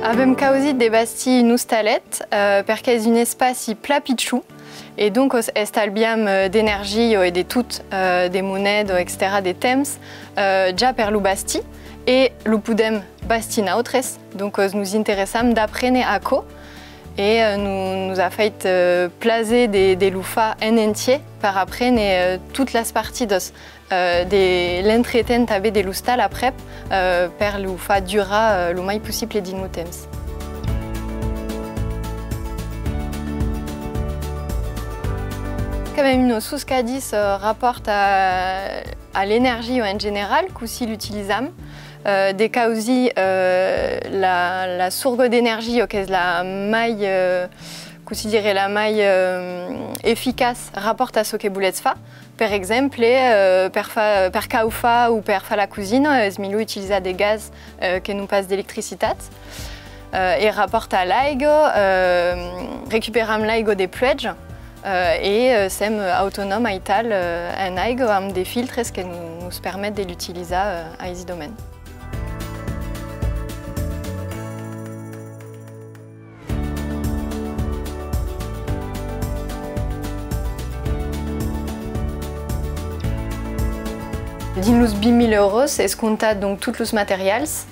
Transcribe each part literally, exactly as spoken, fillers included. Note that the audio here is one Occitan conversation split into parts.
Avèm causit de bastir un ostalet, eh, perque es un espaci plan pichon, e doncas estalviam, eh, d'energia e de tot, eh, de moneda, etcetèra, de temps, eh, ja per lo bastir, e lo podèm bastir nautres. Doncas nos interessam d'aprene aquò, e, eh, no-, nos a fait, eh, plaser de, de lo far en entièr per aprene, eh, totas las partidas, eh, de l'entreteniment tanben de l'ostal aprèp, eh, per lo far durar, eh, lo mai possible dins lo temps. Qu'avèm una soscadís, eh, rapòrt a, a l'energia en general, cossí l'utilizam, eh, de causir, eh, la, la sorga d'energia qu'es la mai, eh, cossí dire, la mai, eh, eficaç rapòrt a çò que volètz far. Per exemple, eh, per fa-, per caufar o per far la cosina, es melhor utilizar de gas, eh, que non pas d'electricitat. Eh, e rapòrt a l'aiga, eh, recuperam l'aiga de pluèja, eh, e, eh, sèm autonòm aital, eh, en aiga amb de filtres que no-, nos permet de l'utilizar, eh, aisidament. Dins los vint mila euros es comptat, donc, tots los materials,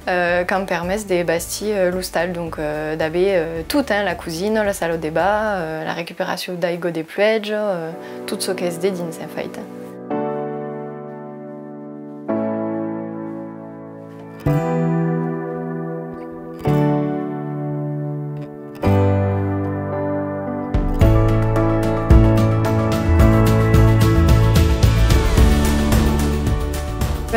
eh, qu'an permés de bastir, eh, l'ostal, donc, eh, d'aver, eh, tot, hein, la cosina, la sala de banh, eh, la recuperacion d'aiga de pluèja, eh, tot çò qu'es dedins, en fait.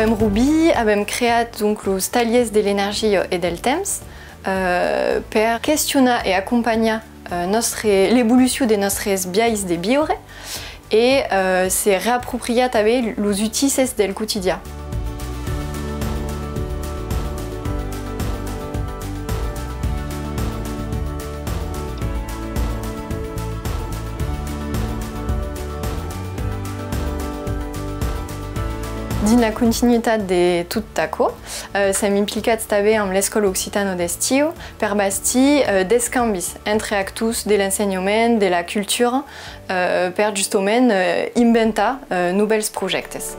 Avèm Rubi, avèm creat, donc, los talhièrs de l'energia e del temps, eh, per questionar e acompanhar, eh, nòstre, l'evolucion de nòstres biais de viure e, eh, se reapropriar tanben los utisses del quotidian. Dins la continuitat de tot aquò, eh, sèm implicats tanben amb l'Escòla Occitana d'Estiu per bastir, eh, d'escambis entre actors de l'ensenhament, de la cultura, eh, per justament, eh, inventar, eh, novèls projèctes.